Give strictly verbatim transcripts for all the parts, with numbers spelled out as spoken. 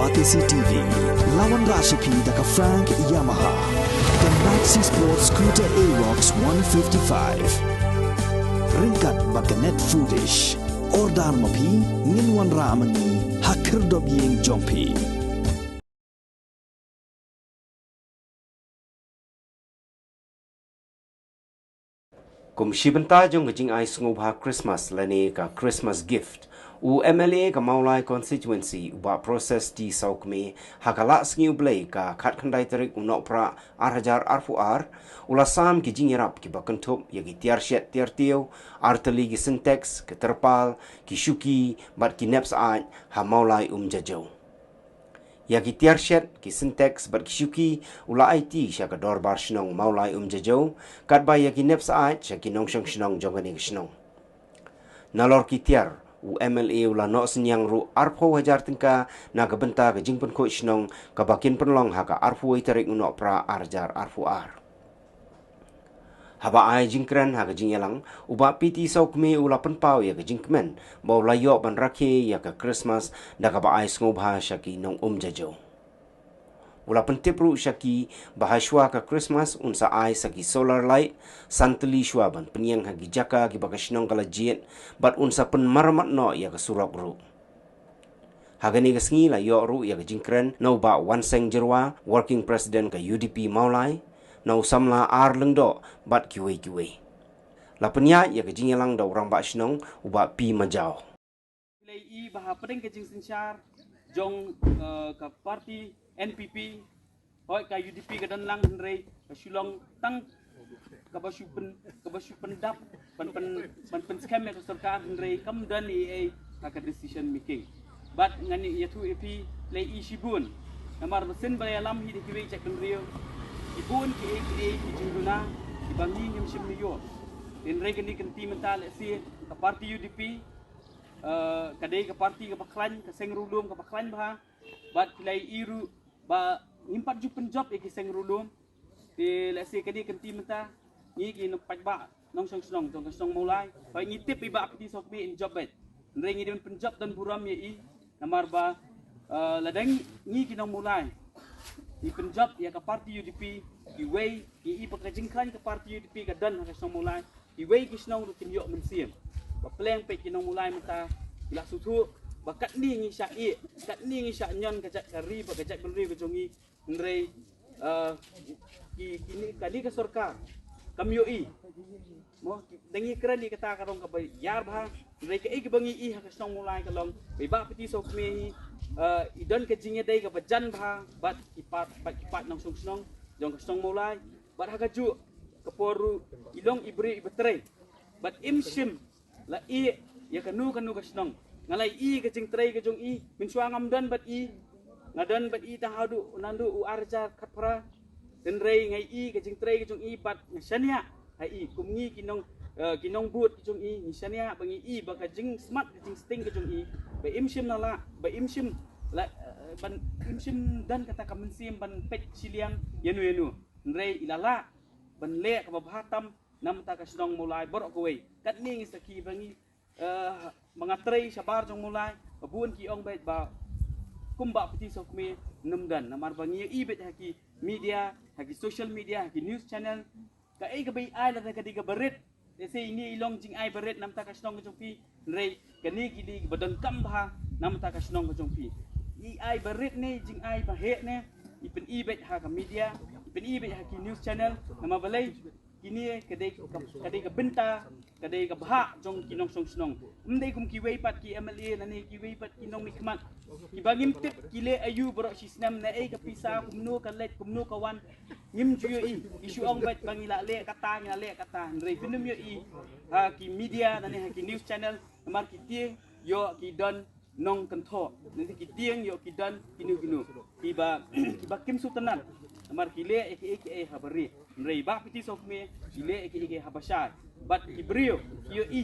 Batesi T V, la wanrah sha phi da ka Frank Yamaha, ka Maxi Sport Scooter Aerox one fifty-five. Ryngkat bad ka Net Foodish. Order ma phi, ngin wanrah ma ngi ha khyrdop ïing jong phi. Kum shi bynta jong ka jingai sngewbha Christmas lane ka Christmas gift, u M L A ka Mawlai Constituency, u Bah Process T Sawkmie, ha ka Lah Sngi U Blei ka khatkhyndai tarik u Nohprah ar hajar arphew ar, u la sam ki jingïarap kiba kynthup ïa ki tiar shet tiar tiew, artylli ki Sintex, ki tyrpal, ki shuki bad ki nep syaid ha Mawlai Umjajew. Ïa ki tiar shet, ki Sintex bad ki shuki u la aiti sha ka Dorbar Shnong Mawlai Umjajew, katba ïa ki nep syaid sha ki nongshong shnong jong kane ka shnong. Nalor ki tiar, u M L A u la noh synñiang ruh arphew hajar tyngka na ka bynta ka jingpynkhuid shnong kaba kin pynlong ha ka arphew wei tarik u Nohprah ar hajar arphew ar. Haba ai jingkren ha ka jingïalang, u Bah P T Sawkmie u la pynpaw ïa ka jingkmen ba u la ïoh ban rakhe ïa ka Christmas da kaba ai sngewbha sha ki nong Umjajew. U la pyntip ruh sha ki ba ha shuwa ka Christmas un sa ai sa ki solar light, san tylli shuwa ban pynïeng ha ki jaka kiba ka shnong ka la jied, bad un sa pynmaramat noh ïa ka surok ruh. Ha kane ka sngi la ïoh ruh ïa ka jingkren na u Bah Wanseng Jyrwa, Working President ka U D P Mawlai, na u samla R Lyngdoh bad kiwei kiwei. La pynïaid ïa ka jingïalang da u Rangbah Shnong, u Bah P Majaw. Lei i ba hapdeng ka jingsynshar jong, eh, ka party N P P, hoi ka U D P ka don lang, hynrei ka shu long tang kaba shu pyn, kaba shu pyndap, pyn, pyn, pyn, pynskhem ïa ka sorkar, hynrei kam don ei ei ha ka decision making. Bad ngan ïathuh ïa phi, lei i shibun. Namar ba shen ba ïalam hi da kiwei ki jaitbynriew, ki bun kiei kiei ki jingduna kiba ngi ngim shym ïoh. Hynrei kane ka kynti mynta, lehse ka party U D P, eh, ka dei ka party kaba khlaiñ, ka seng riewlum kaba khlaiñ bha. Bad phi la ïohi ruh ba ngim pat ju pynjop ïa ki seng riewlum. Te lehse kane ka kynti mynta, ngi ki nongpaidbah, nongshong shnong jong ka shnong Mawlai, ba ngi tip i Bah P T Sawkmie in jop beit. Hynrei ngi dei ban pynjop don burom ïa i. Namar ba, eh, lada ngi ki nong Mawlai ngi pynjop ïa ka party U D P, kiwei, ngi i ba ka jingkhlaiñ ka party U D P ka don ha ka shnong Mawlai, kiwei ki shnong ruh kin ïoh mynsiem. Ba pleng peit ki nong Mawlai mynta ki la sngewthuh ba katne ngi shah ïeh, katne ngi shah ñion ka jait ka ri bad ka jaitbynriew ka jong ngi. Hynrei, eh, ki, kine, kane ka sorkar kam ïohi. Mo, da ngi kren ïa kata ka long kaba ïar bha. Hynrei kaei kaba ngi i ha ka shnong Mawlai ka long ba i Bah P T Sawkmie hi, eh, i don ka jingïadei kaba jan bha bad ki paid, bad ki paid nongshong shnong jong ka shnong Mawlai. Bad ha kajuh ka por ruh i long i briew iba trei. Bad im shym la ïeh ïa kano kano ka shnong. Nga la ïohi ka jingtrei ka jong i, mynshuwa ngam don bad i. Nga don bad i tang haduh naduh u ar hajar khatphra. Hynrei nga ïohi ka jingtrei ka jong i bad nga shaniah ha i. Kum ngi ki nong, eh, ki nongbud ka jong i, ngi shaniah ba ngi i ba ka jingsmat ka jingsting ka jong i, ba im shym la lah, ba im shym la, eh, ban, im shym don kata ka mynsiem ban peit shiliang ïano ïano. Hynrei i la lah ban leh kaba bha tam na bynta ka shnong Mawlai baroh kawei. Katne ngi sakhi ba ngi, eh, ba nga trei shabar jong Mawlai, ba bun ki ong beit ba kum Bah P T Sawkmie ym don. Namar ba ngi ïohi beit ha ki media, ha ki social media, ha ki news channel. Kaei kaba i ai lada ka dei kaba rit, lehse ine i long jingai ba rit na bynta ka shnong ka jong phi. Hynrei kane ki dei ba donkam bha na bynta ka shnong ka jong phi. I ai ba rit ne jingai ba heh ne, i pyni beit ha ka media, i pyni beit ha ki news channel. Namar balei? Kine ka dei ka, ka dei ka bynta, ka dei ka bhah jong ki nongshong shnong. Ym dei kum kiwei pat ki M L A lane kiwei pat ki nongmihkhmat kiba ngim tip ki leh aïu baroh shi snem, naei ka pisa, kumno ka leit, kumno ka wan. Ngim ju ïohi. Ki shu ong beit ba ngi la leh kata, ngi la leh kata. Hynrei phin ym ïohi ha ki media lane ha ki news channel. Namar ki tieng ïoh ki don nongkynthoh, lane ki tieng ïoh ki don kino kino, kiba, kiba kim sngewtynnat. Namar ki leh ïa kiei kiei ha bari. Hynrei Bah P T Sawkmie i leh ïa kiei kiei ha bashai. Bad ki briew ki ïohi.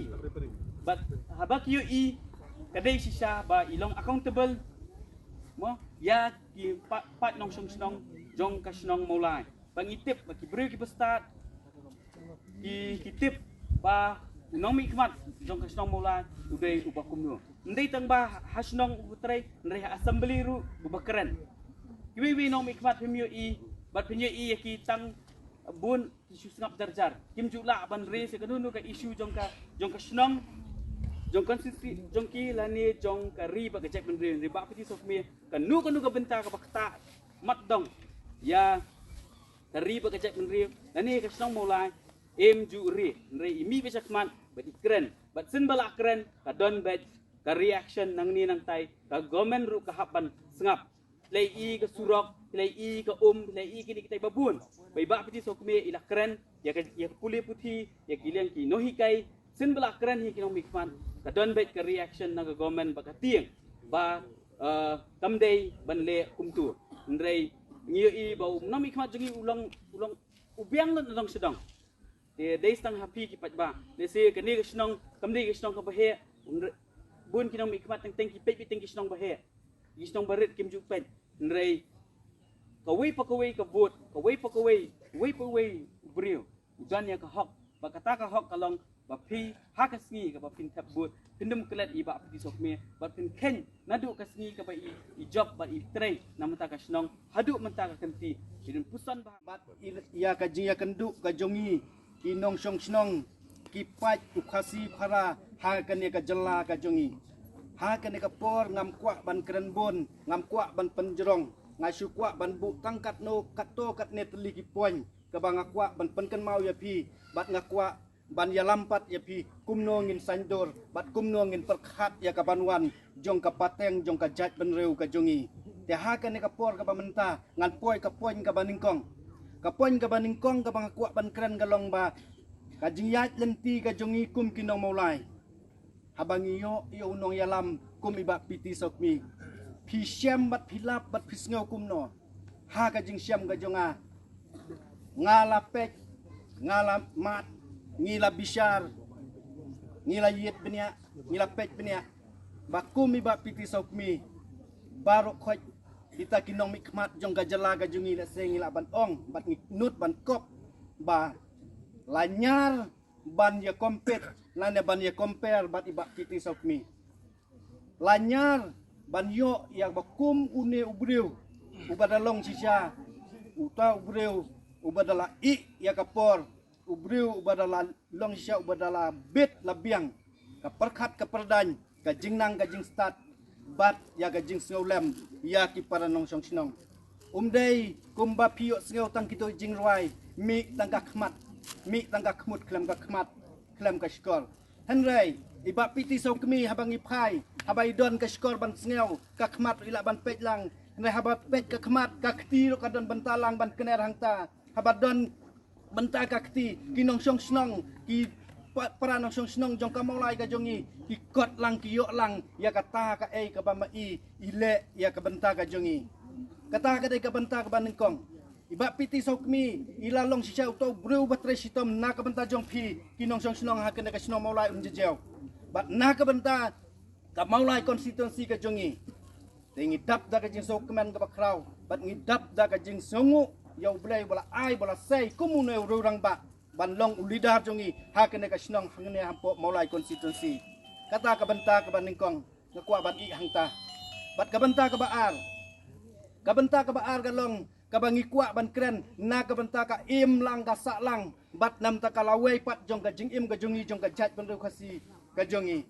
Bad haba ki ïohi, ka dei shisha ba i long accountable, mo, ïa ki pa-, paid nongshong shnong jong ka shnong Mawlai. Ba ngi tip ba ki briew kiba stad, ki, ki tip ba u nongmihkhmat jong ka shnong Mawlai u dei uba kumno. Ym dei tang ba ha shnong uba trei, hynrei ha assembly ruh uba kren. Kiwei wei nongmihkhmat phim ïohi, bad phim ïohi ïa ki tang bun ki issue sngap jar jar. Kim ju lah ban raise ïa kano kano ka issue jong ka, jong ka shnong, jong constituency jong ki lane jong ka ri bad ka jaitbynriew. Hynrei Bah P T Sawkmie, kano kano ka bynta kaba ktah mat dong ïa ka ri bad ka jaitbynriew lane ka shnong Mawlai, ym ju raise. Hynrei i mih beit shakhmat bad i kren, bad shen ba la kren ka don beit ka reaction nangne nangtai, ka government ruh ka hap ban sngap. Phi la ïohi ka surok, phi la ïohi ka um, phi la ïohi kine kitai ba bun. Ba i Bah P T Sawkmie i la kren ïa ka, ïa ka pule puthi, ïa ki liang ki nonghikai. Shen ba la kren hi ki nongmihkhmat, ka don beit ka reaction na ka government ba ka tieng ba, eh, kam dei ban leh kumtu. Hynrei ngi ïohi ba u nongmihkhmat jong ngi u long, u long u biang lut na dong sha dong. Te dei tang ha phi ki paidbah. Lehse kane ka shnong kam dei ka shnong kaba heh. Bun ki nongmihkhmat teng teng ki peit beit teng ki shnong ba heh, ki shnong barit kim ju peit. Hynrei kawei pa kawei ka vote, kawei pa kawei, kawei pa kawei u briew u don ïa ka hok. Bad kata ka hok ka long ba phi ha ka sngi kaba phin thep vote, phin ym klet ïa i Bah P T Sawkmie, bad phin kheiñ naduh ka sngi kaba i, i jop bad i trei na mynta ka shnong haduh mynta ka kynti. Phin ym puson ba bad i, ïa ka jingïakynduh ka jong ngi ki nongshong shnong, ki paid u Khasi u Khara ha kane ka jylla ka jong ngi. Ha kane ka por ngam kwah ban kren bun, ngam kwah ban pynjrong, nga shu kwah ban buh tang katno katto katne tylli ki point kaba nga kwah ban pynkynmaw ïa phi, bad nga kwah ban ïalam pat ïa phi kumno ngin saiñdur bad kumno ngin pyrkhat ïa ka ban wan jong ka pateng jong ka jaitbynriew ka jong ngi. Te ha kane ka por kaba mynta ngan poi ka point kaba nyngkong. Ka point kaba nyngkong kaba nga kwah ban kren ka long ba ka jingïaid lynti ka jong ngi kum ki nong Mawlai. Haba ngi ïoh ïa u nongïalam kum i Bah P T Sawkmie, phi shem bad phi lap bad phi sngew kumno? Ha ka jingshem ka jong nga, nga la peit, nga la mad, ngi la bishar, ngi la ïit bniah, ngi la peit bniah ba kum i Bah P T Sawkmie, baroh khoit kita ki nongmihkhmat jong ka jylla ka jong ngi, lehse ngi lah ban ong bad ngi nud ban kop ba la ñiar ban ïa compete lane ban ïa compare bad i Bah P T Sawkmie. La ñiar ban ïoh ïa ba kum une u briew uba da long shisha, uta u briew uba da la ih ïa ka por, u briew uba da la long shisha, uba da la bit la biang ka pyrkhat ka pyrdaiñ, ka jingnang ka jingstad bad ïa ka jingsngewlem ïa ki para nongshong shnong. Um dei kumba phi ïohsngew tang kito jingrwai, mih tang ka khmat, mih tang ka khmut khlem ka khmat, khlem ka shkor. Hynrei i Bah P T Sawkmie, haba ngi phai, haba i don ka shkor ban sngew, ka khmat ruh i lah ban peit lang. Hynrei haba peit ka khmat, ka kti ruh ka don bynta lang ban kner hangta. Haba don bynta ka kti, ki nongshong shnong, ki pa-, para nongshong shnong jong ka Mawlai ka jong ngi, ki kot lang, ki ïoh lang ïa kata kaei kaba ma i i leh ïa ka bynta ka jong ngi. Kata ka dei ka bynta kaba nyngkong. I Bah P T Sawkmie i la long shisha uta u briew ba trei shitom na ka bynta jong phi ki nongshong shnong ha kane ka shnong Mawlai Umjajiew bad na ka bynta ka Mawlai constituency ka jong ngi. Te ngi dap da ka jingsngewkmen kaba khraw bad ngi dap da ka jingsngewnguh ïa U Blei ba la ai, ba la sei kum une u rangbah ban long u leader jong ngi ha kane ka shnong, hangne hapoh Mawlai constituency. Kata ka bynta kaba nyngkong nga kwah ban ïeh hangta. Bad ka bynta kaba ar, ka bynta kaba ar ka long kaba ngi kwah ban kren na ka bynta ka im lang ka sah lang bad na ka bynta ka lawei pat jong ka jingim ka jong ngi, jong ka jaitbynriew Khasi ka jong ngi.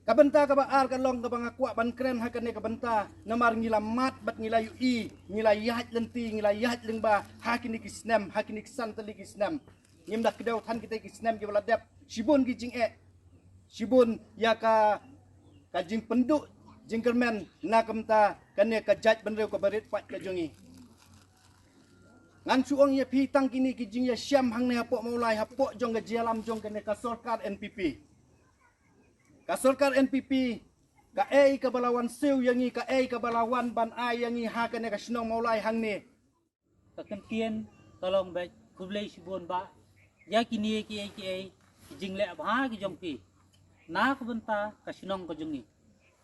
Ka bynta kaba ar ka long kaba nga kwah ban kren ha kane ka bynta, namar ngi la mad bad ngi la ïohi, ngi la ïaid lynti, ngi la ïaid lyngba ha kine ki snem, ha kine ki san tylli ki snem. Ngim da kdew than kita ki snem kiba la dep, shibun ki jingeh, shibun ïa ka, ka jingpynduh jingkyrmen na ka bynta kane ka jaitbynriew kaba rit paid ka jong ngi. Ngan shu ong ïa phi, tang kine ki jingïashem hangne hapoh Mawlai, hapoh jong ka jingïalam jong kane ka sorkar N P P. Ka sorkar N P P, kaei kaba la wan siew ïa ngi, kaei kaba la wan ban ai ïa ngi ha kane ka shnong Mawlai hangne? Ka kyntien ka long beit khublei shibun bah ïa kine kiei kiei ki jingleh bha ki jong phi na ka bynta ka shnong ka jong ngi.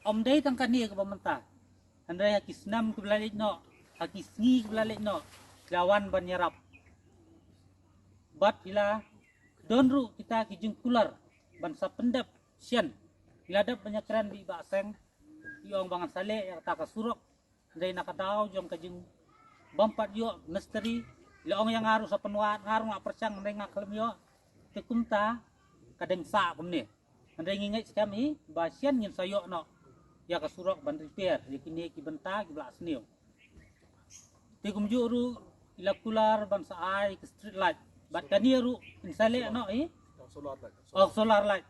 Ym dei tang kane kaba mynta, hynrei ha ki snem kiba la leit noh, ha ki sngi kiba la leit noh, phi la wan ban ïarap bad phi la Don ruh kita ki jingkular ban sa pyndep shen. Ngi la dep ban ïakren bad i Bah Seng, i ong ba ngan sa leh ïa kata ka surok. Hynrei na ka daw jong ka jingbym pat ïoh mistri, i la ong ïa nga ruh sa pynwad, nga ruh nga pyrshang, hynrei nga khlem ïoh. Te kumta ka dang sah kumne. Hynrei ngi ngeit skhem hi ba shen ngin sa ïoh noh ïa ka surok ban repair ïa kine ki bynta kiba la sniew. Te kumjuh ruh i la kular ban sa ai ka street light. Bad kane ruh in sa leh noh hi. Oh, solar light.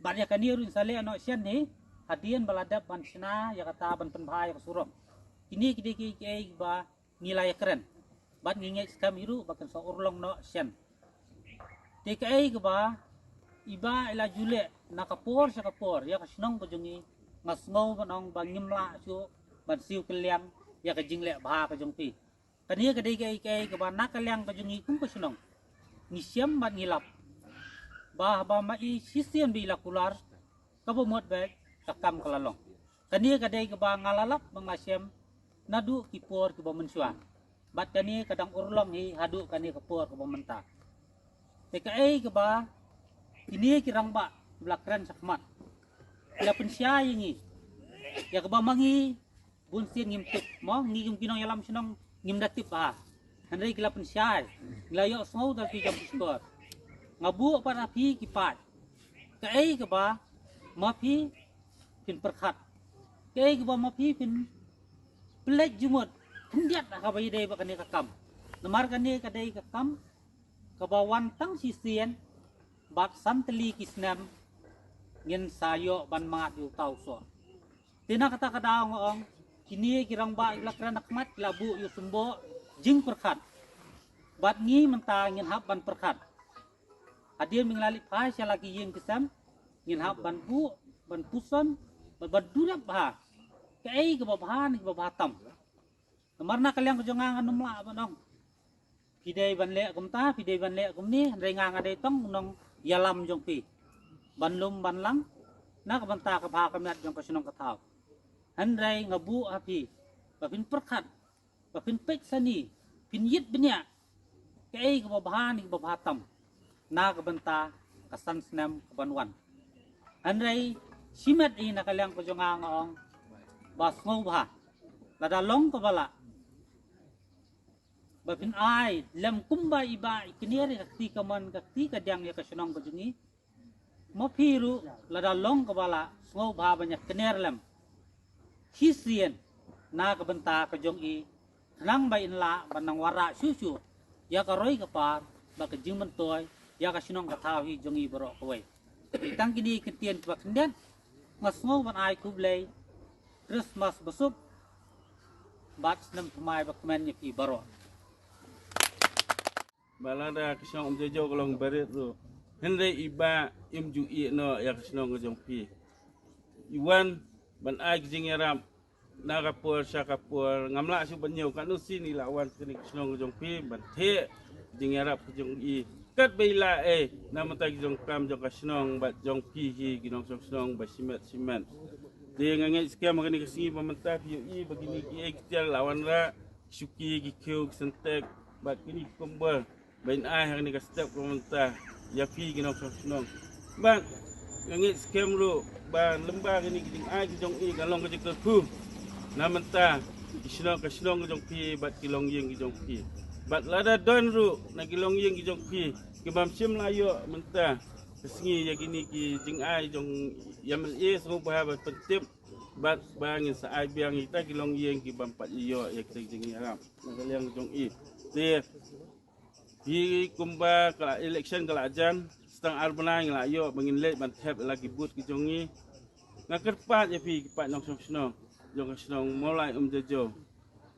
Bad ïa kane ruh in sa leh noh shen hi. Hadien ba la dep ban shna ïa kata ban pynbha ïa ka surok. Kine ki dei kiei kiei ba ngi la ïakren. Bad ngi ngeit skhem hi ruh ba kan sa urlong noh shen. Te kaei kaba i Bah i la ju leh na ka por sha ka por ïa ka shnong ka jong ngi, nga sngew ban ong ba ngim lah shuh ban siew kylliang ïa ka jingleh bha ka jong phi. Kane ka dei kaei kaei kaba na ka liang ka jong ngi kum ka shnong ngi shem bad ngi lap ba haba ma i shisien ba i la kular, kaba mut ba ka kam ka la long. Kane ka dei kaba nga la lap ba nga shem naduh ki por kiba mynshuwa. Bad kane ka dang urlong hi haduh kane ka por kaba mynta. Te kaei kaba kine ki rangbah kiba la kren shakhmat ki la pynshai ïa ngi, ïa kaba ma ngi bun sien ngim tip, mo, ngi kum ki nongïalam shnong ngim da tip bha. Hynrei ki la pynshai, ngi la ïohsngew da ki jong ki shkor. Nga buh pat ha phi ki paid. Kaei kaba ma phi phin pyrkhat, kaei kaba ma phi phin pynleit jingmut khyndiat ha kaba ïadei bad kane ka kam. Namar kane ka dei ka kam kaba wan tang shisien bad san tylli ki snem ngin sa ïoh ban mad ïa uta u soh. Te na kata ka daw nga ong, kine ki rangbah kiba la kren shakhmat ki la buh ïa u symboh jingpyrkhat. Bad ngi mynta ngin hap ban pyrkhat. Hadien ba ngi la leit phai sha la ki ïing ki sem, ngin hap ban buh, ban puson, ban, ban durep bha kaei kaba bha ne kaba bha tam. Namar na ka liang ka jong nga ngan ym lah ban ong phi dei ban leh kumta, phi dei ban leh kumne, hynrei nga nga dei tang u nongïalam jong phi ban lum ban lang na ka bynta ka bha ka miat jong ka shnong ka thaw. Hynrei nga buh ha phi ba phin pyrkhat, ba phin peit sani, phin ïit bniah kaei kaba bha ne kaba bha tam na ka bynta ka san snem kaban wan. Hynrei shimet hi na ka liang ka jong nga nga ong ba sngewbha lada long kaba lah ba phin ai lem kumba i Bah i kner ïa ka kti kamon ka kti kadiang ïa ka shnong ka jong ngi. Ma phi ruh lada long kaba lah sngewbha ban ïa kner lem shisien na ka bynta ka jong i, khnang ba in lah ban nang wanrah shuh shuh ïa ka roi ka par bad ka jingmyntoi ïa ka shnong ka thaw hi jong i baroh kawei. Tang kine ki ktien kiba khyndiat, nga sngew ban ai khublei Christmas basuk bad snem thymmai ba kmen ïa phi baroh. Ba lada ka shnong Umjajo ka long barit ruh, hynrei i Bah im ju ïeh noh ïa ka shnong ka jong phi. I wan ban ai ka jingïarap na ka por sha ka por, ngam lah shuh ban ñiew katno sien i la wan kane ka shnong ka jong phi ban theh jingïarap ka jong i. Katba i lah ei na bynta ki jong kam jong ka shnong bad jong phi hi ki nongshong shnong ba shimet shimet. Te nga ngeit skhem ha kane ka sngi ba mynta phi ïohi ba kine kiei ki tiar la wanrah, shuki, ki khiew, ki syntek bad kine ki kombor ba in ai ha kane ka step ka mynta ïa phi ki nongshong shnong. Bad nga ngeit skhem ruh ba lyngba kine ki jingai ki jong i ka long ka jingkyrkhu na bynta ki shnong, ka shnong ka jong phi bad ki longïing ki jong phi. Bad lada don ruh na ki longïing ki jong phi ki bym shym la ïoh mynta ka sngi ïa kine ki jingai jong i M L A, sngewbha ba pyntip bad ba ngin sa ai biang ïa kita ki longïing ki bym pat ïoh ïa kita ki jingïarap na ka liang jong i. Te phi kumba ka la election ka la jan, sa tang ar bnai ngi la ïoh ba ngin leit ban thep ïa la ki booth ki jong ngi. Nga kyrpad ïa phi ki paid nongshong shnong jong ka shnong Mawlai Umjajo,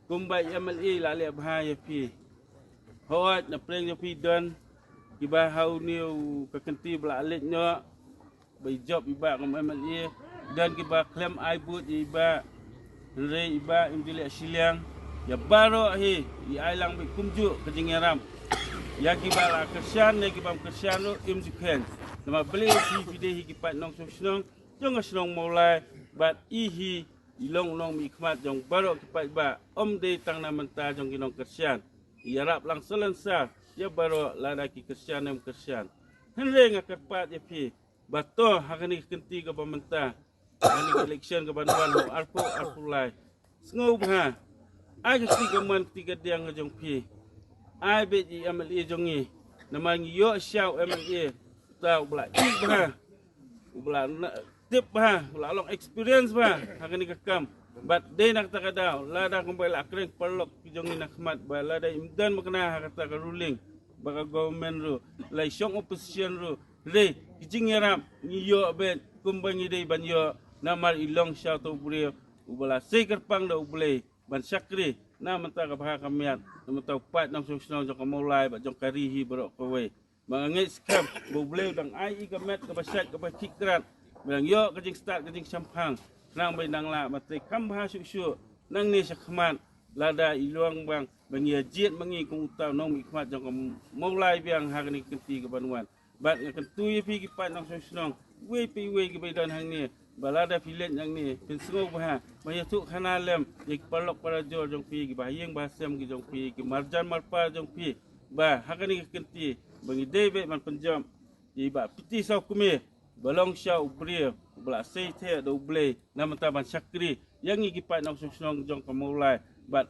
kumba i M L A i la leh bha ïa phi, hooid na pdeng jong phi don kiba ha une u ka kynti ba la leit noh ba i jop i Bah kum M L A, don kiba khlem ai booth ïa i Bah. Hynrei i Bah im ju leh shiliang. Ïa baroh hi i ai lang beit kumjuh ka jingïarap ïa kiba la kyrshan ne ki bym kyrshan ruh im ju kheiñ. Namar balei phi, phi dei hi ki paid nongshong shnong jong ka shnong Mawlai bad i hi i long u nongmihkhmat jong baroh ki paidbah, ym dei tang na bynta jong ki nongkyrshan. I ïarap lang salonsar ïa baroh lada ki kyrshan ne ym kyrshan. Hynrei nga kyrpad ïa phi ba to ha kane ka kynti kaba mynta, ha kane ka election kaba wan ha u arphew arphew lai, sngewbha ai ka kti kamon kti kadiang ka jong phi. Ai beit i M L A jong ngi, namar ngi ïoh sha u M L A uta uba la ïeit bha, uba la na- tip bha, uba la long experience bha ha kane ka kam. Bad dei na kata ka daw, lada kumba la kren paralok ki jong ngi na khmat ba lada im don makna ha kata ka ruling ba ka government ruh, la i shong opposition ruh, dei ki jingïarap ngi ïoh beit kumba ngi dei ban ïoh, namar i long sha uta u briew uba la sei kyrpang da U Blei ban shakri na mynta ka bha ka miat, na mynta u paid nongshong shnong jong ka Mawlai bad jong ka ri hi baroh kawei. Ba nga ngeit skhem ba U Blei u dang ai i ka met kaba shait kaba khih krat, ba dang ïoh ka jingstad ka jingshemphang, khnang ba i dang lah ban trei kham bha shuh shuh nangne sha khmat, lada i long bang ba ngi ïa jied ma ngi kum uta u nongmihkhmat jong ka Mawlai biang ha kane ka kynti kaban wan. Bad nga kyntu ïa phi ki paid nongshong shnong, iwei pa iwei kiba i don hangne, ba lada phi leit nangne phin sngewbha ba ïathuh khana lem ïa ki paralok parajor jong phi, ki bahaïing bahasem ki jong phi, ki marjan marpa jong phi, ba ha kane ka kynti ba ngi dei beit ban pynjop ïa i Bah P T Sawkmie ba long sha u briew uba la sei theh da U Blei na mynta ban shakri ïa ngi ki paid nongshong shnong jong ka Mawlai. Bad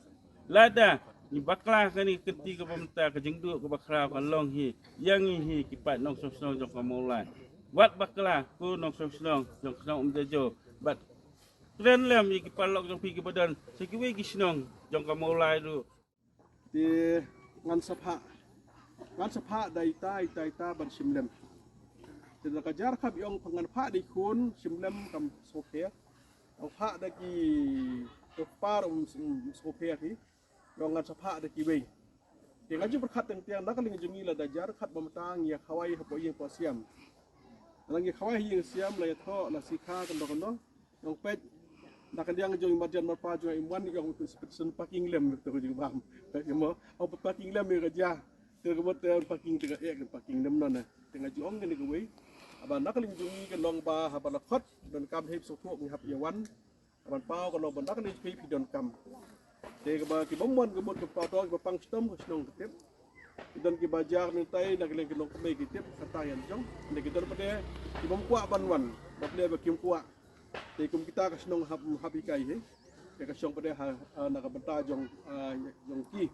lada ngi bakla ha kane ka kynti kaba mynta, ka jingduh kaba khraw ka long hi ïa ngi hi ki paid nongshong shnong jong ka Mawlai. Wat bakla ko nongshong shnong jong ka shnong Umjajo, bad kren lem ïa ki paralok jong phi kiba don sha kiwei ki shnong jong ka Mawlai ruh. Te ngan sa phah, ngan sa phah da ita ita ita ban shim lem. Te da ka jar khap ïong pha ngan phah da i khun shim lem kam sngewpher. Ong phah da ki, to par um, um sngewpher hi. Ïong ngan sa phah da kiwei. Te ngan ju pyrkhat teng teng na ka liang jong ngi, lada jar khap ba mynta ngi ïa khawai hapoh ïing hapoh siam. Lada ngi khawai ha ïing siam la ïathoh la sikha kano kano. Ïong peit na ka liang jong i marjan marpa jong i, im wan ïong u tu sipit sen parking lem tu ka jingbam. Peit ïa mo, ong parking lem ïa ka jia. Te ka mut te parking te ka eh ka parking lem non eh. Te nga ju ong kane kawei. Haba na ka liang jong ngi ka long ba haba la khot donkam hep sngewthuh ngi hap ïa wan. Haba paw ka long ba na ka liang jong phi phi donkam. Te kaba ki bym wan ka mut ka paw to kiba pang shitom ka shnong ka tip. Ki don kiba jar mynta na ka liang ki long kmie ki tip kata ïa jong. Te ki don pat de ki bym kwah ban wan. Ba pynleh ba kim kwah. Te kum kita ka shnong hap, hap hikai hi. Te ka shong pat de ha, ha na ka bynta jong, ah, jong ki.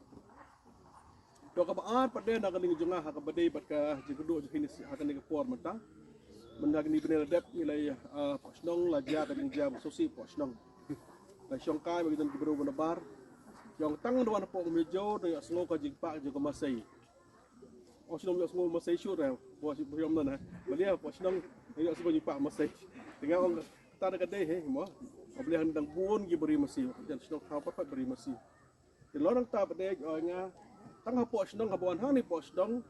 To kaba ar pat de na ka liang jong nga ha kaba dei bad ka jingkyrduh jong kine ha kane ka por mynta. Mynta kine bnai la dep ngi la, ah, hapoh shnong la jia ka jingjia ba sngewsih hapoh shnong. La shong kai ba ki don ki briew ba nabar. Ïong tang da wan hapoh Umjajo da ïohsngew ka jingpah jong ka Masei. Ong shnong ïohsngew Masei shuh re. Ba shu ba ïong nan eh. Ba lia hapoh shnong ïohsngew jingpah Masei. Te nga ong kata da ka dei hi mo. Ba lia han dang bun ki bari Masei. Jan shnong thaw pat pat bari Masei. Te long nangta pat de, ong nga, tang hapoh shnong haba wan hangne hapoh shnong,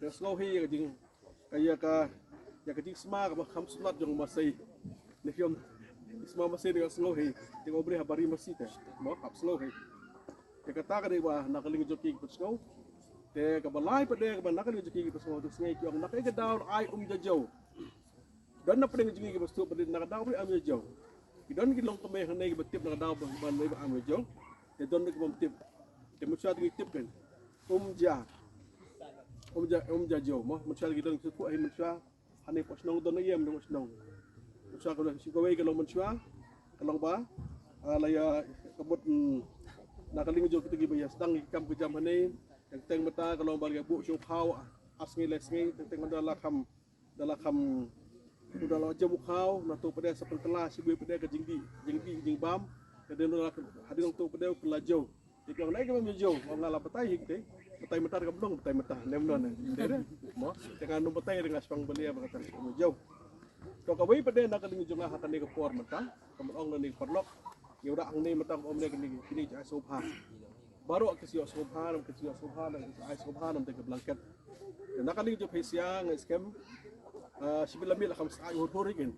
te sngew hi ïa ka jing, ka ïa ka, ïa ka jingsma kaba kham slot jong Masei. Ne ïong sma Masei ne sngew hi. Te ka U Blei ha bari Masei te mo hap sngew hi. Te kata ka dei ba na ka liang jong ki ki pynsngew. Te kaba lai pat de kaba na ka liang jong ki ki pynsngew, te sngew ki ong na kaei ka daw ai Umjajo. Don na pdeng jong ngi kiba sngewthuh ba dei na ka daw ba dei Umjajo. Ki don ki longkmie hangne kiba tip na ka daw ba, ba dei ba Umjajo. Te don ki bym tip. Te mynshuwa te ngi tip kan. Umja. Umja, Umjajo mo. Mynshuwa ki don ki sngewthuh hi mynshuwa. Hangne hapoh shnong don na ïa mynshuwa shnong. Mynshuwa ka long shi kawei ka long mynshuwa. Ka long ba, ah, la ïa ka mut, mm, na ka liang jong kita kiba ïa sdang ki kam ki jam hangne. Teng teng mynta ka long ba la ïa buh shuh phaw, ah, ar sngi lai sngi, teng teng mynta la kham Da la kham, u da la jem u khaw, na to pdeng sa pynkylla shibun pdeng ka jingdih, jingdih jingbam. Ka dei na hadien to pdeng u kylla jew. Te ki ong nai ka bam jew, ong nga la batai hi te. Batai mynta ka blong, batai mynta nem non. Te de mo, te nga num batai ring aspang balia ba kata jew. To kawei pat de na ka liang jong nga ha kane ka por mynta, ka mut ong na ne ka paralok. Ngi ïa hangne mynta ka ong ne kine kine ja sngewbha. Baroh ki shu ïoh sngewbha, ki shu ïoh sngewbha, ki shu ai sngewbha na ka blanket. Te na ka liang jong phi sha nga skhem, ah, shibit la miet la kham sah hur hur kin.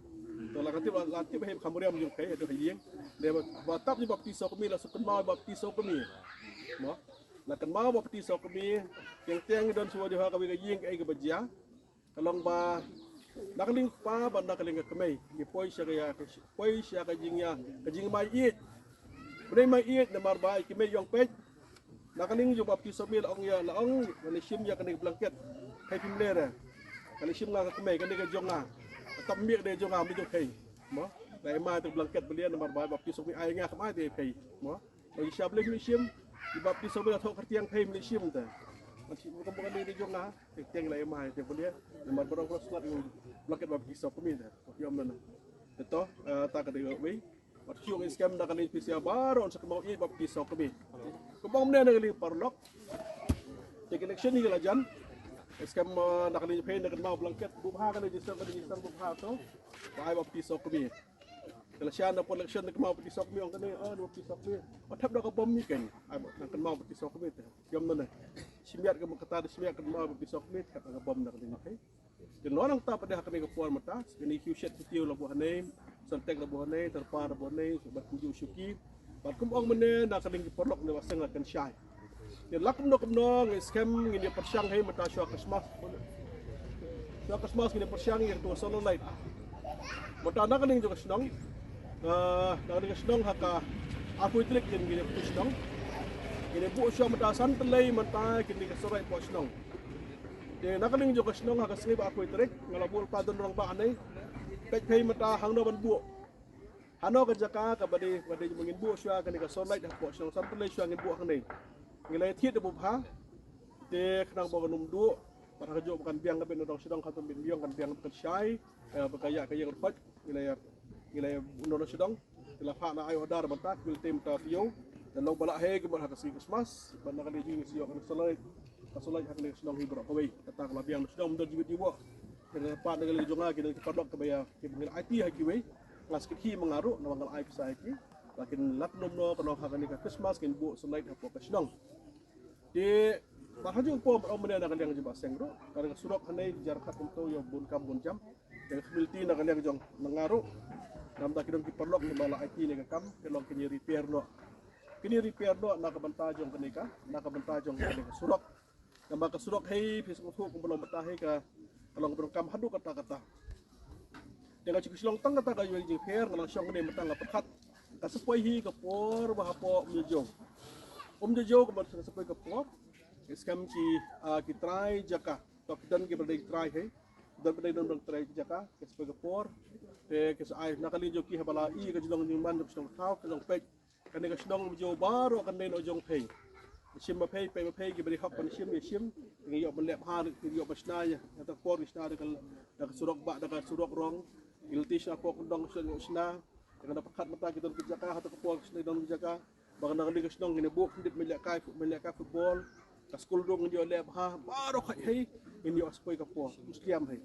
To la ka tip la tip hi kham riam jong phi, haduh ha ïing. Te ba tap ni ba pti sawkmie la shu kynmaw ba pti sawkmie. Mo. La kynmaw ba pti sawkmie. Teng teng don shuwa jong ha kawei ka ïing kaei kaba jia. Ka long ba na ka liang kpa bad na ka liang ka kmie ngi poi sha ka ïa, poi sha ka jingïa, ka jingmai ïeit. Bnai mai ïeit namar ba i kmie ïong peit. Na ka liang jong ba pti sawkmie la ong ïa, la ong, wan shim ïa kane ka blanket. Hai phim leh re. Kane shim nga ka kmie, kane ka jong nga. Ka tap miek de jong nga, mi jong phi. Mo. Lai ma te blanket belian namar ba baptis mi ai nga kam ai de phi. Mo. Bagi sha beli mi shim. Di baptis mi la thok kertiang phi mi shim te. Ngan shim ka bukan de jong nga. Kertiang lai ma te belian. Namar barang barang sunat blanket baptis mi te. Yom nana. Te to, eh, ta ka de wei. Wat shu ong skhem na kane phi sha baroh sa kynmaw ïa baptiso kmie. Kumba ong mynne na kane paralok. Te ka election hi ka la jan. Skhem, eh, na kane phi na kynmaw blanket buh bha kane jingstad kane jingstad buh bha to. Ba ai baptiso kmie. Ka la sha na por election na kynmaw baptiso kmie ong kane, eh, baptiso kmie. Wat thep da ka bom ni ken. Ai ba na kynmaw baptiso kmie te. Yom nane. Shim ïa ka kata da shim ïa kynmaw baptiso kmie thep da ka bom na kane phi. Te nang ta pat de ha kane ka por mynta, kane ki shet ki tiew la buh hangne, Santeng la buh hangne, Tarpa la buh hangne, bad kumjuh shuki. Bad kum ong mynne na kane ki paralok ne ba seng la kan shai. Te la kumno kumno ngi skhem ngin ïa pyrshang hi mynta shuwa Christmas. Shuwa Christmas ngin ïa pyrshang ïa tu solar light. Mynta na kane jong ka shnong, ah, na kane ka shnong ha ka arphew tarik ngin ïa tu shnong. Ngin ïa buh shuwa mynta san tylli mynta kane ka solar light buh shnong. Te na ka liang jong ka shnong ha ka sngi ba arphew tarik nga la buh lypa don rangbah ne. Peit phi mynta hangno ban buh. Hano ka jaka kaba dei, ba dei ngin buh shuwa kane ka solar light hapoh shnong, san tylli shuwa ngin buh hangne. Ngi la thied da buh bha. Te khnang ba kan ym duh. Bad ha kajuh ba kan biang ka beit na dong shnong kan ym beit biang kan biang kan shai. Eh, ba ka ïa ka ïa ka pait. Ngi la ïa, ngi la ïa buh na dong shnong. Te la phah na ai order mynta, kmie te mynta taïew. Te long ba la heh ki mut ha ka sngi Christmas. Bad na ka liang jong ngi shu ïoh ka solar light. Ka solar light ha ka liang shnong hi baroh kawei. Kata ka la biang na shnong mynta jingwit jingwoh. Te la phah na ka liang jong nga ki dang ki paralok kaba ïa, ki ba ngi la aiti ha kiwei. Nga skit hi ma nga ruh, namar nga la ai pisa ha ki. Lakin lak nym no, ka nong ha kane ka Christmas, kin buh solar light hapoh ka shnong. Te, ba ha jong pom ong mynne na ka liang jong ba seng ruh. Ka surok hangne jar khat kumto ïa bun kam bun jam. Te ka community na ka liang jong na nga ruh. Namar ki dong ki paralok kiba la aiti ne ka kam, ki long kin ïa repair noh. Kin ïa repair noh na ka bynta jong kane ka, na ka bynta jong kane ka surok. Namar ka surok hi phi sngewthuh kumba long mynta hi ka, ka long kaba donkam haduh katta katta. Te nga shu shu long tang kata ka ïoh jingpher nga la shong ne mynta nga pyrkhat. Ka sa poi hi ka por ba hapoh Umjajo. Umjajo ka ba sa poi ka por. Skhem ki, ah, ki trai jaka. To ki don kiba dei trai hi. Don ba dei don trai jaka. Ka sa poi ka por. Te ka sa ai na ka liang jong ki haba la i ka jinglong jingman jong shnong thaw ka long peit. Kane ka shnong Umjajo baroh kane noh jong phi. Shim ma phi, peit ma phi kiba dei hok ban shim ïa shim. Ngi ïoh ban leh bha, ngi ïoh ban shna ïa. Ïa ta por ngi shna da ka, da ka surok bah, da ka surok rong. Ngi lynti shna pok dong shna ïoh shna. Te nga da pyrkhat mynta ki don ki jaka, ha ta ka por shna don ki jaka. Ba na ka liang ka shnong ngin buh khyndiat mei lehkai, mei lehkai football. Ka skul ruh ngin ïoh leh bha, baroh khat hi ngin ïoh sa poi ka por, mustiam hi.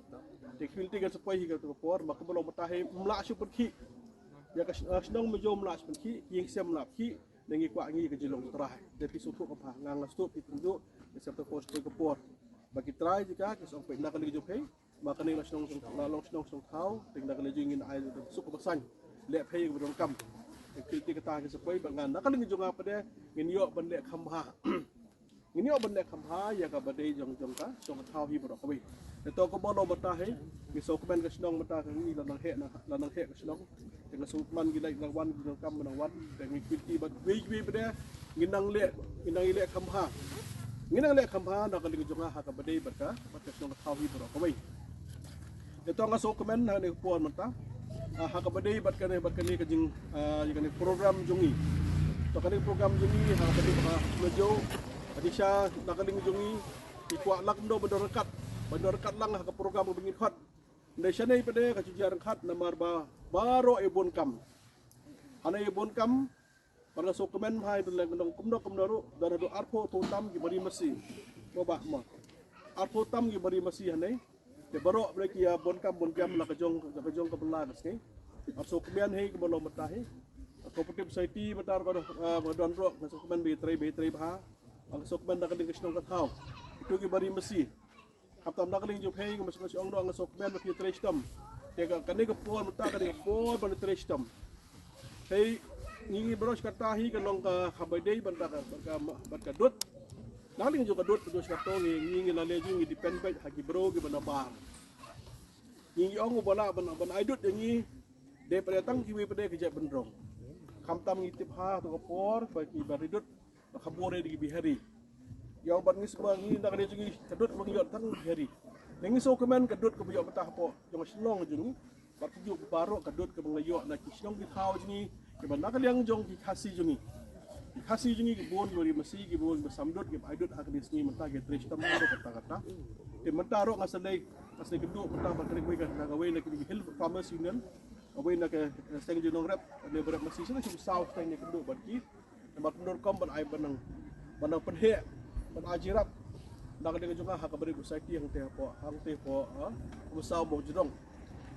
Te khmih te kan sa poi hi ka por, ma kumba long mynta hi, ym lah shuh pynkhih. Ïa ka sh-, ah, shnong Umjajo ym lah shuh pynkhih, ïing sem ym lah khih, ne ngi kwah ngi ka jinglong Trai. Te phi sngewthuh ka bha, nga nga sngewthuh phi tynjuh, ïa sa poi ka por, sa poi ka por. Ba ki trai jaka, ki sngewthuh phi na ka liang jong phi, Ma kane la shnong shnong la long shnong shnong thaw, te na kane jong ngi ai da suk ba saiñ. Leh phi ba donkam. Te phi te kata ki sa poi ba ngan na kane jong nga pat de ngin ïoh ban leh kham bha. Ngin ïoh ban leh kham bha ïa kaba dei jong jong ka shnong thaw hi baroh kawei. Te to kaba long mynta hi, ngi sngewkmen ka shnong mynta ka ngi la nang heh na, la nang heh ka shnong. Te nga sngewkmen ngi leh nang wan ngi donkam nang wan. Te ngi kwah ti bad wei wei pat de ngin nang leh, ngin nang leh kham bha. Ngin nang leh kham bha na kane jong nga ha kaba dei bad ka Bad ka shnong ka thaw hi baroh kawei. Te to nga sngewkmen ha kane ka por mynta. Ah, ha kaba dei bad kane, bad kane ka jing, ah, ïa kane program jong ngi. To kane program jong ngi ha kaba dei ha Umjajo. Hadi sha na ka liang jong ngi. Ki kwah lang kumno ban don ryngkat. Ban don ryngkat lang ha ka program ba ngi khot. Hynrei shane pat de ka ju jia ryngkat namar ba baroh i bun kam. Hane i bun kam. Ba nga sngewkmen bha ïa u leh nong kumno kumno ruh, don haduh arphew tam ki ba ri masi. Mo bah mo. Arphew tam ki ba ri masi hangne. Te baroh ba ki ïa bun kam bun jam la ka jong, la ka jong ka bylla ka sngi. Nga sngewkmen hi kaba long mynta hi. Cooperative Society mynta ruh ka don, ah, ba don ruh, nga sngewkmen ba ïa trei, ba ïa trei bha. Nga sngewkmen na ka liang ka shnong ka thaw. Itu ki ba ri masi. Khamtam na ka liang jong phi, nga sngewsih ong noh nga sngewkmen ba phi trei shitom. Te ka, kane ka por mynta kane ka por ban trei shitom. Phi, ngi ngi baroh shi katta hi ka long ka, kaba dei ban ka, ban ka, ban ka dud. Na ka liang jong ka dud, ka dud shi katta ngi, ngi ngi la leh jong ngi depend beit ha ki briew kiba na bar. Ngi ngi ong ba la ban, ban ai dud ïa ngi. Dei pat de tang kiwei pat de ki jaitbynriew. Khamtam ngi tip ha to ka por ba ki ba ri dud. Ba kham bun re da ki Bihari. Ïa u bad ngi sngewbha ngi na ka liang jong ngi ka dud ba ngi ïoh tang Bihari. Ngi sngewkmen ka dud kaba ïoh mynta hapoh jong ka shnong jong ngi. Bad kumjuh baroh ka dud kaba nga ïoh na ki shnong ki thaw jong ngi, kiba na ka liang jong ki Khasi jong ngi. Ki Khasi jong ngi ki bun kiba ri masi, ki bun kiba sam dud, kiba ai dud ha kine ki sngi mynta ki trei shitom baroh katta katta. Te mynta ruh nga sa leit, nga sa leit kynduh mynta bad kawei na kine ki Hill Farmers Union, kawei na ka, eh, seng jong nongrep, ne ba rep masi, sa leit shu saw seng ne kynduh bad ki. Namar kumno rukom ban ai ban nang, ban nang pynheh, ban ai jingïarap na ka liang jong nga ha ka Barit Society hangtei hapoh, hangtei hapoh, ha, Umsaw Mawjrong.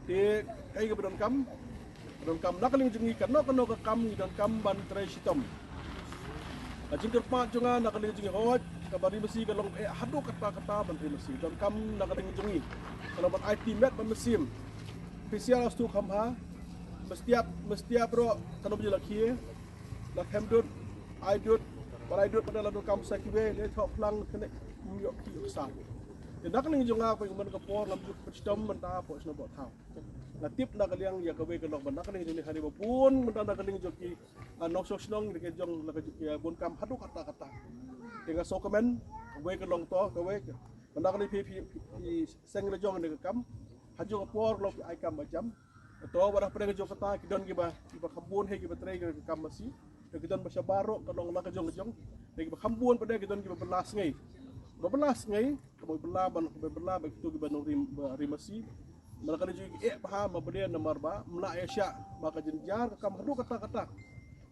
Te kaei kaba donkam, donkam na ka liang jong ngi kano kano ka kam ngi donkam ban trei shitom. Ka jingkyrpad jong nga na ka liang jong ngi, hooid, kaba ri masi ka long eh haduh katta katta ban ri masi. Donkam na ka liang jong ngi ka long ban aiti met bad mynsiem. Physical astu kham ha, mestiap, mestiap ruh kano ba la khie. La khem dud, ai dud, ba ai dud, ba la donkam sa kiwei, le thok phlang kane, ym ïoh ki ïoh sa. Te na ka liang jong nga, kawei man ka por ngam ju pynchitom mynta hapoh shnong hapoh thaw. Nga tip na ka liang ïa kawei ka lok ba na ka liang jong ngi, hani ba bun mynta na ka liang jong ki, ah, nongshong shnong, ki jong la ka jong ki, ah, bun kam haduh katta katta. Te nga sngewkmen, kawei ka long to, kawei ka, mynta ka liang phi, phi, phi, phi seng la jong ne ka kam. Ha jong ka por long phi ai kam ba jam. To, wat la pdeng jong kata ki don kiba, kiba kham bun hi kiba trei ka kam masi. Te ki don ba shabar ruh ka long la ka jong ka jong. Te kiba kham bun pat de ki don kiba bylla sngi. Ba bylla sngi, kaba bylla ban, kaba bylla ba kito kiba nongrim, ba ri masi. Ba la ka jong ki eh bha, ba bdei namar ba ym lah ïa shah, ba ka jynjar ka kam haduh katta katta.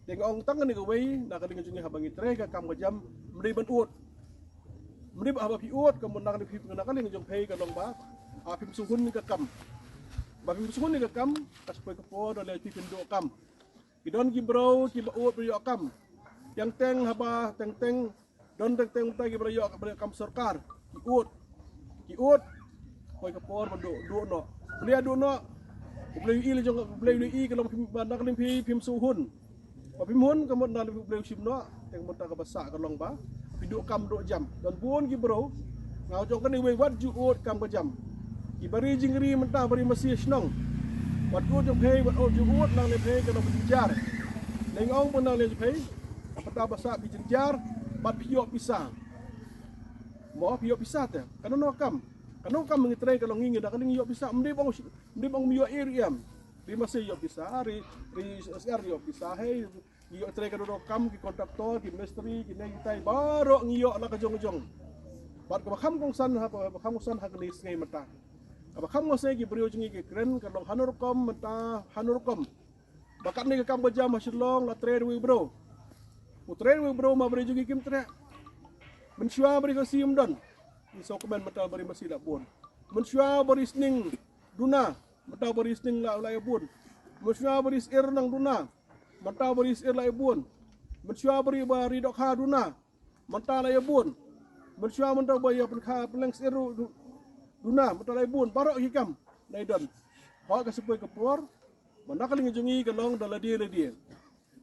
Te nga ong tang kane kawei na ka liang jong ngi, haba ngi trei ka kam ka jam, ym dei ban ud. Ym dei ba haba phi ud, ka mut na ka liang phi, na ka liang jong phi ka long ba, ah, phim sngewhun ïa ka kam. Ba phim sngewhun ïa ka kam, ka sa poi ka por da lei phi pynduh kam. Ki don ki briew kiba ud ba ïoh kam. Teng teng haba, teng teng, don teng teng mynta kiba ïoh, ba ïoh kam sorkar. Ki ud. Ki ud. Poi ka por ba duh, duh noh. Balei duh noh? U Blei u ïohi la jong, u Blei u ïohi ka long phim, ba na ka liang phi phim sngewhun. Ba phim hun ka mut na ka liang phi u Blei u shim noh. Te ka mut kaba sah ka long ba phi duh kam duh jam. Don bun ki briew. Nga ong jong kane wei wat ju ud kam ka jam. Kiba ri jingri mynta ba ri masi shnong. Wat ud jong phi, wat ud ju ud na ka liang phi ka long ba jynjar. Ngi ong ba na ka liang phi. Mynta ba sah phi jynjar, bad phi ïoh pisa. Mo phi ïoh pisa te. Kano kano kam. Kano kam ngi trei ka long ngi ngi na ka liang ïoh pisa. Ym dei ba ong, ym dei ba ong ym ïoh ei ruh em. Ri masi ïoh pisa, ri, ri S R ïoh pisa. Hei, ïoh trei kano kano kam ki kontraktor, ki mistri, ki nonghikai baroh ngi ïoh la ka jong ka jong. Bad kaba kham kongsan ha, kaba kham kongsan ha kane ka sngi mynta. Kaba kham kongsan ki briew jong ngi ki kren ka long hano rukom mynta, hano rukom. Ba katne ka kam ka jam ha Shillong la trei da uwei u briew. U trei da uwei u briew ma briew jong ngi kim treh. Mynshuwa ba ri Khasi ym don. Ngi sngewkmen mynta ba ri masi la bun. Mynshuwa ba ri sning duna. Mynta ba ri sning la, la ïa bun. Mynshuwa ba ri sir nang duna. Mynta ba ri sir la ïa bun. Mynshuwa ba ri, ba ri dohkha duna. Mynta la ïa bun. Mynshuwa mynta ba ïa pynkha pynleng sir du-, duna. Mynta la ïa bun. Baroh ki kam la ïa don. Hooid ka sa poi ka por ba na ka liang jong ngi ka long da lade lade.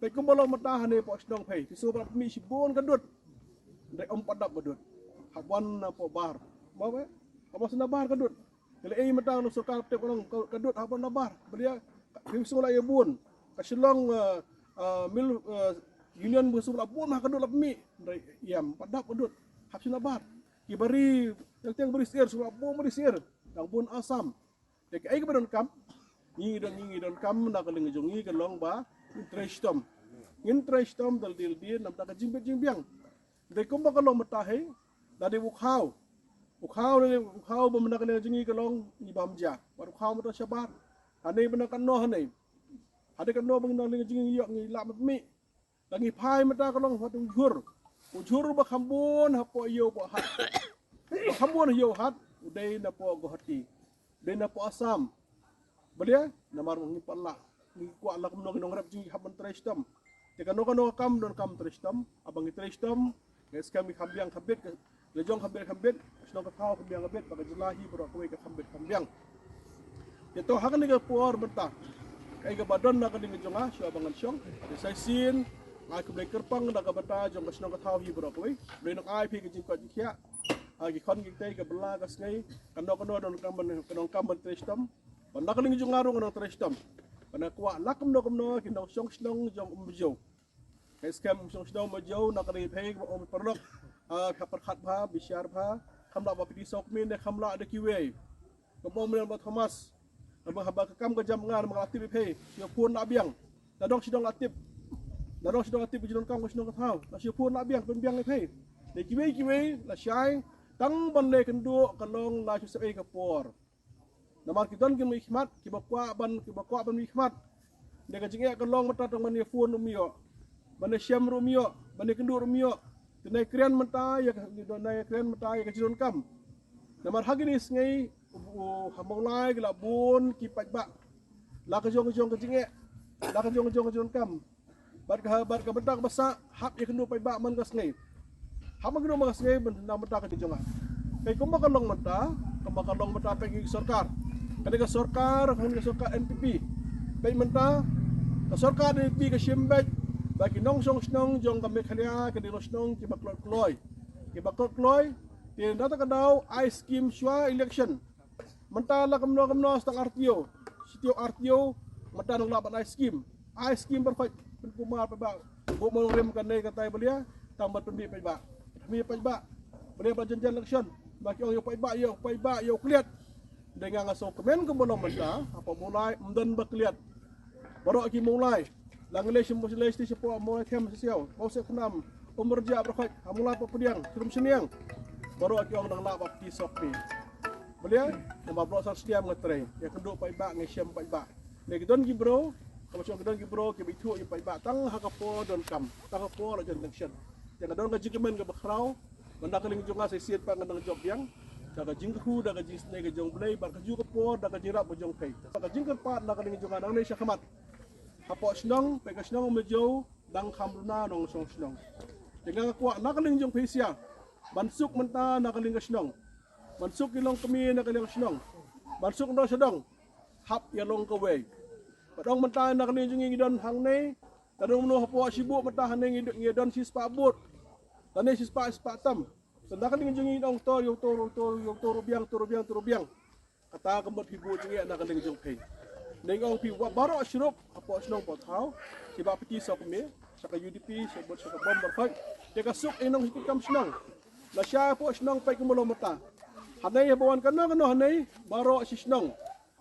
Peit kumba long mynta hangne hapoh shnong phi. Phi sngew ba la pynmih shibun ka dud. Hynrei ym pat dap ba dud. Hap wan na poh bar. Ba ba. Hap wan na bar ka dud. Te lei mynta ka sorkar te ka long ka, ka dud hap wan na bar. Balei? Phi sngew la ïa bun. Ka Shillong, eh, eh, Mill, eh, Union ba sngew la bun ma ka dud la pynmih. Hynrei ym pat dap ka dud. Hap shim na bar. Kiba ri, teng teng ba ri sir, sngew la bun ba ri sir. Dang bun Assam. Te kaei kaba donkam? Ngi don, ngi, ngi donkam na ka liang jong ngi ka long ba ngin trei shitom. Ngin trei shitom da lade lade namar ka jingbit jingbiang. Te kumba ka long mynta hi, lada u khaw. U khaw, lada u khaw ba mynta ka liang jong ngi ka long ngi bam ja. Bad u khaw mynta shabar. Hangne mynta katno hangne. Hadien katno ba ngi na liang jong ngi ïoh ngi lah ban pynmih. Tang ngi phai mynta ka long wat u jhur. U jhur ba kham bun hapoh ïew ba hat. Ba kham bun ïew hat, u dei na poh Guwahati. U dei na poh Assam. Balei? Namar ngi pat lah. Ngi kwah lah kumno ki nongrep jong ngi hap ban trei shitom. Te kano kano ka kam donkam trei shitom. Haba ngi trei shitom, ngi skhem ngi kham biang kham bit, ka la jong kham bit kham bit, shnong ka thaw kham biang kham bit, bad ka jylla hi baroh kawei ka kham bit kham biang. Te to ha kane ka por mynta, kaei kaba don na ka liang jong nga, shuwa ba ngan shong, te sa shisien nga ai khublei kyrpang na ka bynta jong ka shnong ka thaw hi baroh kawei. Khublei nang ai phi ka jingkoit jingkhiah ha ki khon ki kti, ka bylla ka sngi, kano kano donkam ban, donkam ban trei shitom. Bad na ka liang jong nga ruh nga nang trei shitom. Bad nga kwah lah kumno kumno ki nongshong shnong jong Umjaw. Ka skhem shong shnong Umjaw na ka liang phi, ba ong paralok, ah, ka pyrkhat bha, bishar bha, kham lah ba phi dei sawkmie ne kham lah da kiwei. Ka bong mrem ba Thomas. Haba haba ka kam ka jam nga, nga la tip ïa phi. Ïa phone la biang. Na dong shi dong la tip. Na dong shi dong la tip ka jingdonkam ka shnong ka thaw. La shi phone la biang, pynbiang ïa phi. Ne kiwei kiwei la shai. Tang ban leh kynduh ka long la shu sep ei ka por. Namar ki don ki mih khmat kiba kwah ban, kiba kwah ban mih khmat. Ne ka jingeh ka long mynta tang ban ïa phone ruh ym ïoh. Ban ïa shem ruh ym ïoh. Ban ïa kynduh ruh ym ïoh. Te nai kren mynta ïa ka, nai kren mynta ïa ka jingdonkam. Namar ha kine sngi u, u, ha Mawlai ki la bun ki paidbah. La ka jong ka jong ka jingeh. La ka jong ka jong ka jingdonkam. Bad ka, bad ka bynta kaba sah, hap ïa kynduh paidbah man ka sngi. Hap ban kynduh man ka sngi, ban na bynta ka jong nga. Peit kumba ka long mynta, kumba ka long mynta peit ngi sorkar. Kane ka sorkar, kane ka sorkar N P P. Peit mynta, ka sorkar N P P ka shim beit ba ki nongshong shnong jong ka Meghalaya, ka dei nongshong shnong kiba kloi kloi. Kiba kloi kloi, te na kata ka daw ai skim shuwa election. Mynta la kumno kumno sa tang ar taïew. Shi taïew ar taïew, mynta nang lah ban ai skim. Ai skim baroh khoit, pynkumar paidbah. Bun mo rim kane katai ba lia, tang ban pynmih paidbah. Pynmih paidbah. Ba lia ba jan jan election. Ba ki ong ïa u paidbah, ïa u paidbah, ïa u khlieh. Dei nga nga sngewkmen kumba long mynta, hapoh Mawlai, ym don ba khlieh. Baroh ki Mawlai. La ngi leit sha Mawlai, leit sha poh Mawlai Them sha Siaw. Mawlai Khnam, Umrjah baroh khoit, ha Mawlai Papdiang, Khlem Shaniang. Baroh ki ong dang lah ba phi sawkmie. Ba lia, namar baroh sar skem nga trei. Ïa kynduh paidbah, nga shem paidbah. Ne ki don ki bro, kaba shong ki don ki bro, kiba ithuh ïa paidbah tang ha ka por donkam, tang ha ka por la jan election. Te nga don ka jingkmen kaba khraw, ba na ka liang jong nga sa shisien pat nga dang jop biang. Da ka jingkyrkhu, da ka jingsnei ka jong U Blei, bad kajuh ka por, da ka jingrap ka jong phi. Bad ka jingkyrpad na ka liang jong nga nangne sha khmat. Hapoh shnong, peit ka shnong Umjaw, dang kham duna nongshong shnong. Te nga kwah na ka liang jong phi sha. Ban suk mynta na ka liang ka shnong. Ban suk ki longkmie na ka liang ka shnong. Ban suk noh sha dong. Hap ïa long kawei. Ba dang mynta na ka liang jong ngi ngi don hangne. Ka dang mano hapoh shibun mynta hangne ngi, ngi don shispah bud. Hangne shispah, shispah tam. Te na ka liang jong ngi ngi ong to, ïa to, to, ïa to ruh biang, to ruh biang, to ruh biang. Kata ka mut phi bud jingeh na ka liang jong phi. Ngi ong phi wa baroh shurup hapoh shnong Pawthaw. Kiba phi sawkmie, sha ka U D P, sha bud, sha ka bom baroh khoit. Te ka suk ïa nongshong kam shnong. Lashai hapoh shnong peit kumba long mynta. Hangne haba wan kano kano hangne, baroh shi shnong.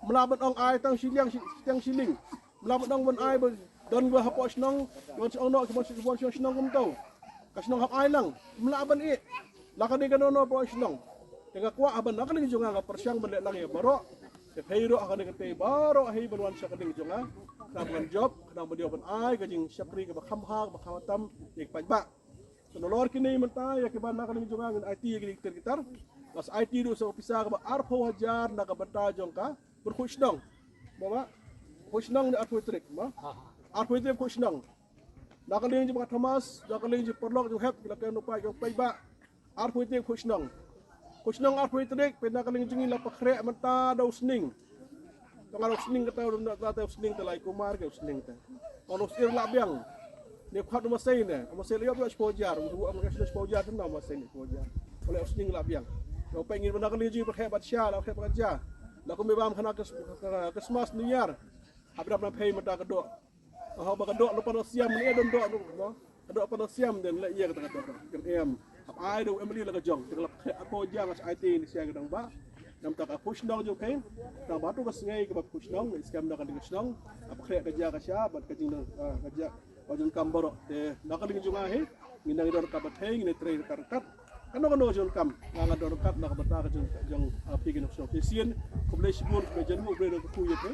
Ym lah ban ong ai tang shiliang, shi, tang shiliang. Ym lah ban ong ban ai ba don ba hapoh shnong, wan shu ong noh, wan shu, wan shu shnong kumto. Ka shnong hap ai lang. Ym lah ban ïeh. La ka dei kano kano hapoh shnong. Te nga kwah haba na ka liang jong nga nga pyrshang ban leh lang ïa baroh. Te phi ruh ha kane ka tei baroh hi ban wan sha ka liang jong nga. Khnang ban jop, khnang ban ïoh ban ai ka jingshakri kaba kham bha, kaba kham tam ïa ki paidbah. Te nalor kine mynta ïa kiba na ka liang jong nga ngin aiti ïa ki tar ki tar. Nga sa aiti ruh sa ka pisa kaba arphew hajar na ka bynta jong ka pyrkhuid shnong. Mo ba? Pyrkhuid shnong ne arphew tarik, mo? Arphew tarik pyrkhuid shnong. Na ka liang jong Bah Thomas, na ka liang jong paralok jong hep, ki la kren u paid, jong paidbah. Arphew tarik pyrkhuid shnong. Pyrkhuid shnong arphew tarik, peit na ka liang jong ngi la pynkhreh mynta da u sning. Tang da u sning kata, da u sning te lai kumar ke u sning te. Ong u sir lah biang. Ne khot u masai ne, u masai la ïoh ïoh shiphew hajar, u ong shiphew hajar te na u masai ne shiphew hajar. Ole u sning lah biang. Ïoh peit ngi na ka liang jong ngi pynkhreh bad sha, la pynkhreh bad ja. La kum i bam khana Christmas New Year. Hap dap na phi mynta ka doh. Haba ka doh lypa na siam ne don doh no. Ka doh lypa na siam den la ïa kata ka doh. Kem em. Hap ai da u M L A la ka jong. Te la pyrkhat ko jang sa ai te ni sia ka dang ba. Namta ka pyrkhuid shnong jong phi. Tang ba tu ka sngi kaba pyrkhuid shnong, ngi skhem da ka ding shnong. Hap khreh ka ja ka sha bad ka jingdon, ah, ka ja. Ba jong kam baroh. Te na ka ding jong nga hi. Ngi nang don ka ba thei ngi trei ka ryngkat. Kano kano jong kam, nga nga don ryngkat na ka bynta ka jong, jong, ah, phi ki nongshong. Te sien, khublei shibun, khublei jan U Blei u kyrkhu ïa phi.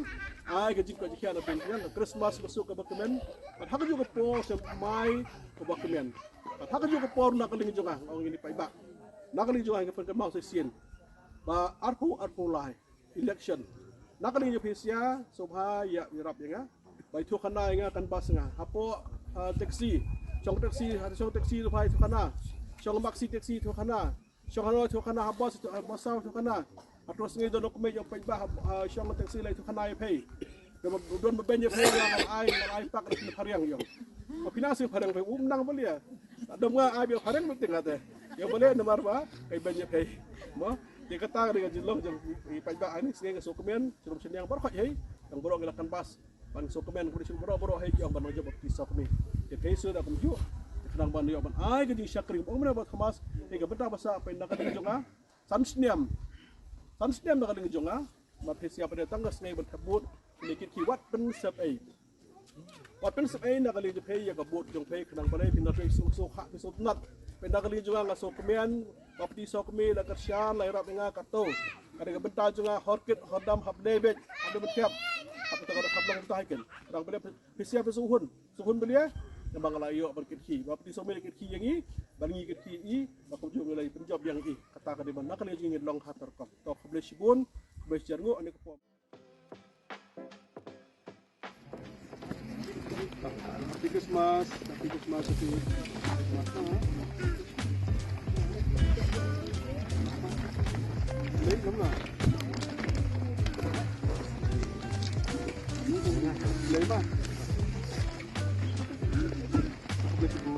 Ai ka jingkoit jingkhiah na phi, ka Christmas ka suk kaba kmen. Bad ha kajuh ka por shem mai kaba kmen. Bad ha kajuh ka por na ka liang jong nga, nga ong ïa i paidbah. Na ka liang jong nga, nga pynkynmaw sa sien. Ba arphew, arphew lai. Election. Na ka liang jong phi sha, sngewbha ïa, ïarap ïa nga. Ba ithuh khana ïa nga, canvass nga. Hapoh, ah, taxi. Shong taxi, ha shong taxi sngewbha ithuh khana. Shong maxi taxi ithuh khana. Shong hano ithuh khana, ha bus ithuh, ha bus ithuh khana. Hato sngi don document jong paidbah, ha, ha shong taxi la ithuh khana ïa phi. Don ba beiñ ïa phi, ïa ai, ïa ai pak da phi phariang ïa. Phi nang shu phariang phi, um nang ba lia. Dom nga ai ba phariang meeting kata. Ïa ba lia namar ba, kai beiñ ïa phi. Mo, te kata ka dei ka jinglong jong i paidbah, ani sngi nga sngewkmen, sha rum sha niang baroh khoit hi. Tang baroh ngi la canvass. Ban sngewkmen, khublei shibun baroh baroh hi, ki ong ban nang jop bad ki sngewkmen. Te phi shu da kumjuh. Te khnang ban ïoh ban ai ka jingshakri, ong mynne Bah Thomas, hi ka bynta ba sah phi na ka ding jong nga. San snem. San snem na ka liang jong nga. Ba phi sngewbha tang ka sngi ban thep vote. Kine ki ki wat pynsep ei. Wat pynsep ei na ka liang jong phi ïa ka vote jong phi khnang ba lei phi na phi suk suk ha phi suk nat. Phi na ka liang jong nga nga suk kmen. Ba phi suk kmen la ka sha la rap nga ka to. Ka dei ka bynta jong nga hor kit hor dam hap lei bej. Hap lei ban thep. Hap to ka hap long ta hai ken. Khnang ba lei phi sia phi suk hun. Suk hun ba lei. Namar nga la ïoh ban kit ki. Ba phi suk kmen kit ki ïa ngi. Ba ngi kit ki i. Ba kumjuh ngi la pynjop ïa ngi. Kata ka dei ban na ka liang jong ngi long ha ter kom. To khublei shibun. Khublei shihajar nguh ani ka pom. Happy Christmas. Happy Christmas. Happy Christmas. Lei, lei, lei. Lei, ma. Lei, lei.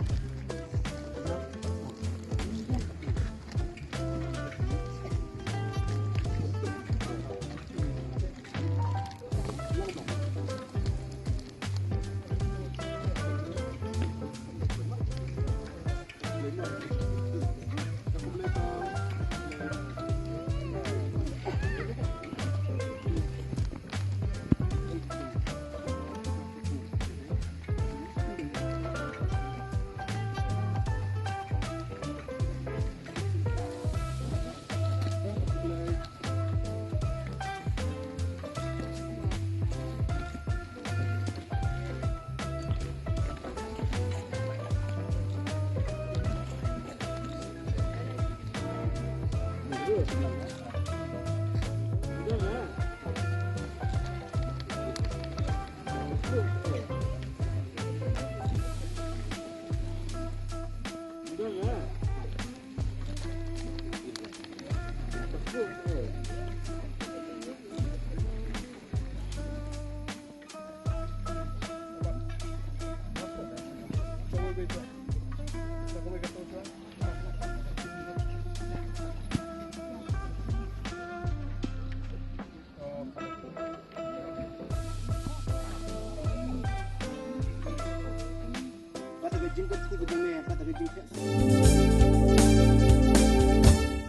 Kata ka jingkattu ka jingeh, kata ka jingkattu.